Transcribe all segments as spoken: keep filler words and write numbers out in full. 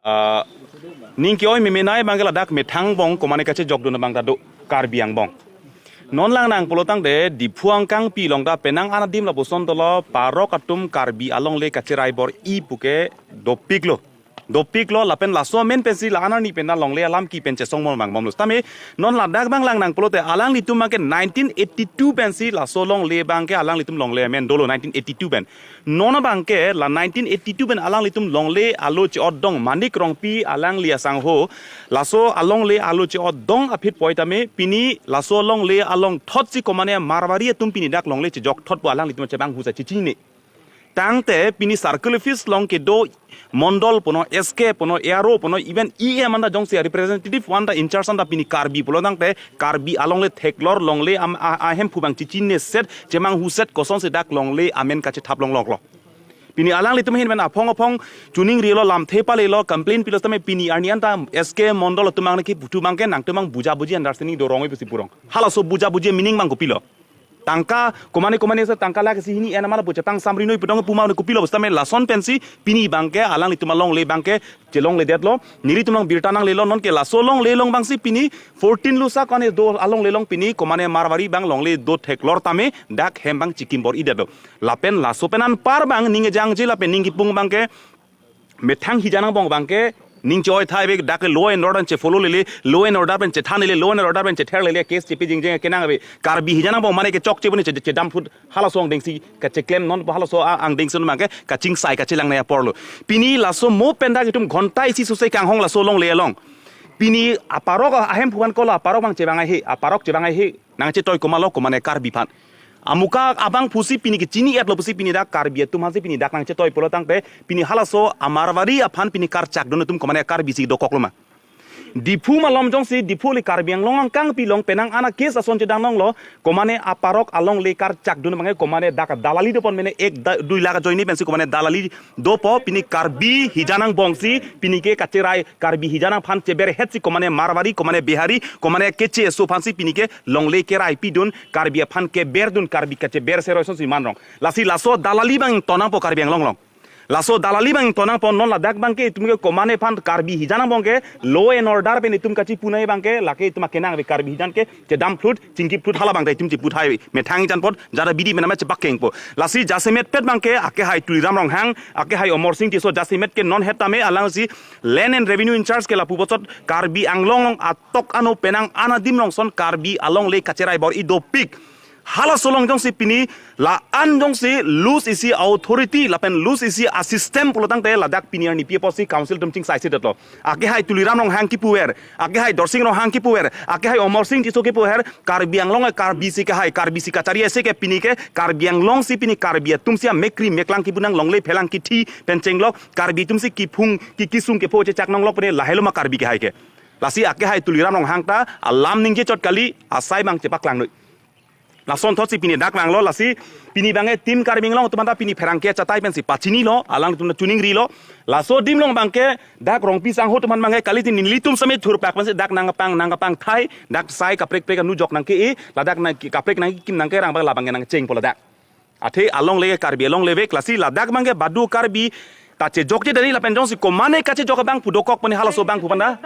Ah, ning ke-oi memenai abangke ladak methang angbong komane kachejokdun abang ta do, Karbi angbong. Non lang nang pulo tangte Diphu angkangpi along ta penang an adim lapuson dolo, parok atum Karbi alongle kacherai bor-i puke dopiklo. Dopiklo lapen laso amen pensi la-an arni pen ta longle alam ki pen chesong mol mang bomlo. Tame non ladak abang lang nang pulote alanglitum abangke nineteen eighty-two pensi laso longle abangke alanglitum longle amen dolo nineteen eighty-two pen. Non abangke la nineteen eighty-two pen alanglitum longle alo che-otdong Manik Rongpi alangli asangho. Laso alongle alo che-otdong aphi poi tame pini laso longle along thotsi komane Marwari atum pini dak longle chejok thot pu alanglitum chebang husa chechine. Tangte pini circle office along kedo mondol puno, S K puno, A R O puno, even E M anta jongsi representative anta in charge anta pini Karbi pulo tangte Karbi alongle theklor longle am a, ahemphu abang chechine set chemang huset kosonsi dak longle amen kachethap longloklo. Pini alanglitum ahin pen aphong aphong chuning rilo, lamthe palelo, complain pilo tame pini arni anta S K mondol atum abang ke putu abangke nangtum abang buja buji understanding do rong pusi purong. Halaso buja buji meaning abang kopilo? Tangka komane komane se tangka lakh isi hini en amala pu chepangsamri noi putong puma kopilo pu setame lason pensi pini abangke alanglitum alongle abangke chelongledetlo, nelitum along birta nanglelo. Non ke laso longle along abangsi pini fourteen lusa kone do alongle along pini komane Marwari abang longle do theklor tame dak hem abang chikim bor-idetlo. Lapen laso pen anpar abang ning kejangje lapen ning kipung abangke methang hijan angbong abangke ning che-oi thai ave, dak law and order pen che-follow lele, law and order pen chethan lele, law and order pen chether lele, case chepi jingjeng kenang ave. Karbi hijan angbong mane kechokche pu ne che, chedam phut halaso angdengsi kacheklem non halaso a-, angdengsi non abangke kachingsai kachelangnei aporlo. Pini laso mo pen dak itum ghonta isi sose kanghong laso longle along. Pini aparok ahemphu aphan kolo, aparok abang chevang ahe, aparok chevang ahe. Nangchetoi komatlo komane Karbi aphan. Amuka abang pusi pini kechini-etlo pusi pini dak Karbi atum aphansi pini dak nangchetoi pulo tangte pini halaso a-Marwari aphan pini karchakdun atum komane Karbisi dokoklo ma? Diphu malom jongsi Diphu le Karbi Anglong angkangpi along penang an a-case ason chedang longlo, komane aparok alongle karchakdun abangke komane dak dalali dopon mene ek da, dui lakh ajoine pensi komane dalali dopo, pini Karbi hijan angbongsi pini ke kacherai, Karbi hijan aphan cheberhetsi komane Marwari, komane Bihari, komane keche eso aphansi pini ke longle kerai pidun, Karbi aphan keberdun, Karbi kacheber seroi asonsi manrong. Lasi laso dalali abang tonangpo Karbi Anglong along. Laso dalali abang tonangpo, non ladak abangke itum ke komane aphan Karbi hijan angbong ke law and order pen itum kachipunai abangke lake itum akenang ave, Karbi hijan ke chedam phut, chingki phut hala abang ta itum chipu thai methang jan pot jada bidi mename chepakengpo. Lasi jasemet pet abangke akehai Tuliram Ronghang, akehai Omor Sing Tisso, jasemet ke non het tame alangsi Land and Revenue in charge ke lapu bochot Karbi Anglong along atok ano penang an adim along son Karbi alongle kacherai bor-i dopik. Halaso along jongsi pini la-an jongsi loose isi authority lapen loose isi a-system pulo tangte ladak pini arni pi apotsi council atum chingsai sedetlo. Akehai Tuliram Ronghang kipuver, akehai Dorsing Ronghang kipuver, akehai Omor Sing Tisso kipuver, Karbi Anglong e Karbisi kehai, Karbisi kachari ase ke pini ke Karbi Anglongsi pini Karbi atumsi amekri meklang kipu nang, longle phelang kithi pen chenglok, Karbi atumsi kiphung ki kisung kepho chechak nonglok pene lahelo ma Karbi kehai ke. Lasi akehai Tuliram Ronghang ta alam ningje chot kali, asai abang chepaklang noi. Lason thotsi pini dak vanglo, lasi pini abangke Team Karbi Anglong atum anta pini pherangke achatai pensi pachinilo, alangtum chuning rilo. Laso adim along abangke dak Rongpi sangho atum aphan abangke kali tin nelitum same thurpak pensi dak nangkepang nangkepang thai, dak sai kaprek prek anu jok nangke-e, ladak nang kaprek nangkekim nangkerang abang labangke nangchengpo ladak. Athe alongle Karbi alongle vek, lasi ladak abangke badu Karbi ta chejokje dani lapen jongsi komane kachejok abang pu dokok pene halaso abang pu panda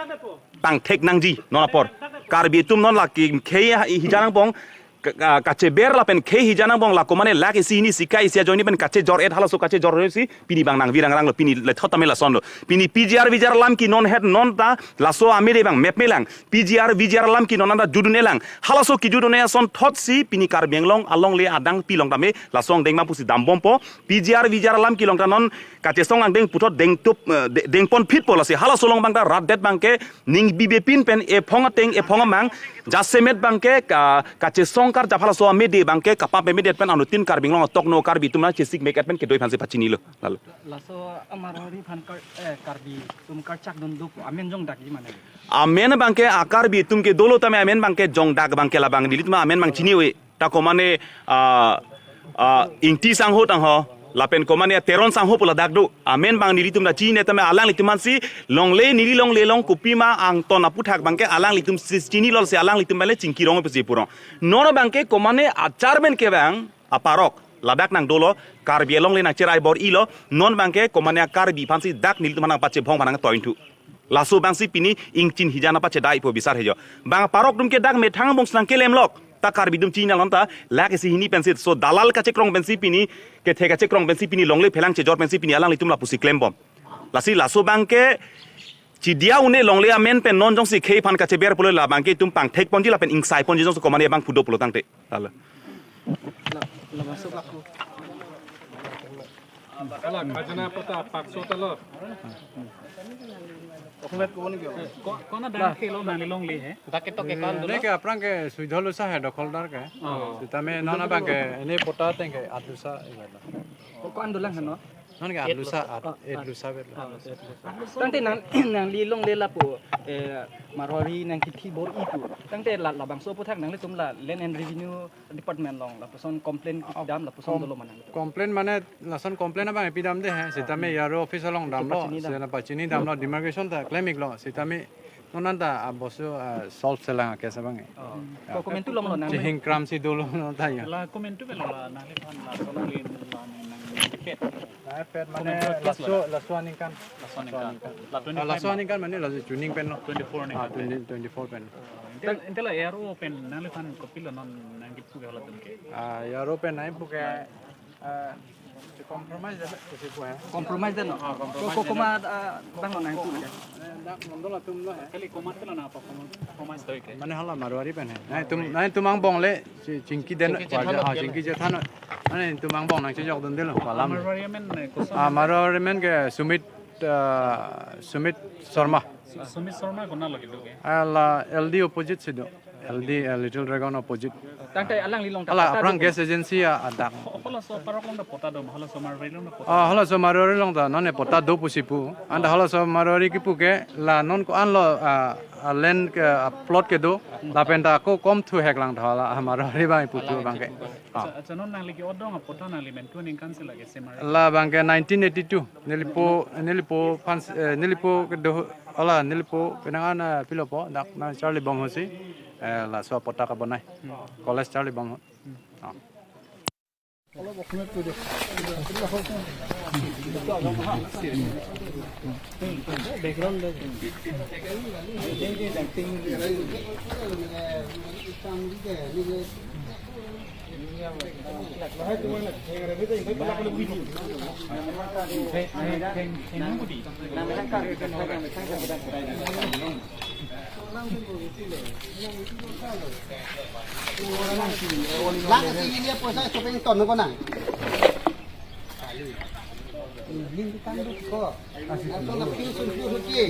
pangthek nangji non apor. Karbi atum non lake khei hijan angbong ka, ka, kacheber lapen khei hijan angbong la komane lakh isi hini sika isi ajoine pen kachejor-et, halaso kachejor-et si pini abang nangvirang ranglo, pini lethot tame lasonlo. Pini P G R V G R alam ki non het non ta laso amede abang mep melang. P G R V G R alam ki non anta judun-elang. Halaso kijudun-e ason thotsi pini Karbi Anglong alongle adang pilong tame laso angdeng abang pusi dambompo. P G R V G R alam kelong ta non kachesong angdeng puthot dengtup, eh, de-, dengpon phitpo, lasi halaso along abang ta rat det abangke ning bibepin pen ephong ateng ephong amang jasemet abangke ka, kachesong karjap halaso amede abangke kapam pemedet pen anuttin Karbi Anglong atok no Karbi atum nangchesik mek-et pen kedoi aphansi pachinilo. Lalo. Laso a-Marwari aphan kar, eh, Karbi atum karchakdun dopo, amen jongdakji mane? Amen abangke a-Karbi atum ke dolo tame amen abangke jongdak abangke labang nelitum amen abang chini-e. Ta komane, ah, ah, Ingti sangho tangho, lapen komane Teron sangho pu ladak do. Amen abang nelitum ta chini tame alanglitum aphansi longle neli longle along kopima angton aputhak abangke alanglitum si chinilo, si alanglitum abangke chingki rong pusi purong. Non abangke komane achar pen kevang aparok. Ladak nang dolo, Karbi Anglong le nang cherai bor-ilo, non abangke komatne Karbi aphansi dak nelitum aphan nang pachebong aphan nang toin thu. Laso abangsi pini ingchin hijan apa chedai po bisar hejo. Bang parok atum ke dak methang bong senang kelemlok. Ta Karbi atum chinang lom ta, lake isi hini pensi, so dalal kachekrong pensi pini, kethe kachekrong pensi pini, longle phelang chejor pensi pini, alanglitum lapusi klembom. Lasi laso abangke, chidia un-e longle amen pen non jongsi khei aphan kacheber pulo la abangke itum pangthek ponji lapen ingsai ponji jongsi komatne abang pudo pulo tangte. Lalo. Ala khajana patta pakso ta lo. Ko-, kona dang khelo nangli longle he? Dak ketok ke ko-an dolo? Neke aphrang ke suidhol usa he dokholdar ke. Oh. Sitame non abangke ini patta ateng ke aat usa iba lo. Ko-, ko-an dolang heno? Non ke aat usa, aat, oh, aat usa bet lo. Tangte nang, nangli longle lapu, eh, Marwari nangkithi bor-i pu. Tangte la, labangso aphuthak nanglitum la Land and Revenue Department along lapuson complaint dam lapuson dolo ma nang? Complaint mane lason complaint abang pidamde he, sitame E R O office along damlo, pachini dam. Sena pachini damlo, demarcation ta klem-iklo, sitame non anta abosu, ah, solve selang case abang. Oh. Ya. Ko komentu longlo nang? Chihing kramsi dolo non ta ya. La komentu belo la nangliphan laso longle la nang pet. Nang pet mane laso, laso aningkan. Laso aningkan. La twenty-five. Ah, laso aningkan mane laso chuning pen lo. Twenty-four aningkan. Ah, twenty, twenty-four pen. Intel, intel la E R O pen nangliphan kopilo non nangkipu ke halatum ke? Ah, E R O pen nangpu ke, ah, compromise dam, isi pu he. Compromise dam no? Ah, compromise dam. Ko, ko, komat, ah, bang lo nangpu ke? Eh, dak non dolo atum lo he. Kali komat ke lo nang apa compromise doi ke? Mane hala Marwari pen he. Nangtum, nangtum angbong le, chi-, chingki den, chingki chethan, ah, lo. Chingki chethan lo. Mane itum angbong nangchejok dundelo, palam. Marwari amen, eh, koson? Ah, Marwari amen ke Sumit, ah, Sumit Sharma. Su-, Sumit Sharma kona lagi do ke? Ala L D opposite si do. L D, eh, Little Dragon opposite. Tangte alangli along ta ala patta aphrang do gas agency a, adak. Ho-, halaso parok along ta patta do, halaso Marwari along ta patta? Ah, halaso Marwari along ta nonne patta do pusi pu. Anta halaso Marwari kipu ke la non ko-an lo, ah, ah, land ke, ah, plot kedo. Lapen ta ko kom thu hek lang ta hala, ah, Marwari abang ipu thu abangke. Ah. Acha, acha, non nangli ke-odong apatta nangli men tu aningkan si lake se Marwari? La abangke nineteen eighty-two. Nelipo, nelipo aphan, eh, nelipo kedo, hala, nelipo penang an, eh, pilopo, dak nang charlibom ahutsi, eh, laso apatta kabonai. College charlibom ahut. Ah. Lak isi ini poisa shopping ton ko nang. Ini kan ko. Atau nak pilih sun pilih rugi.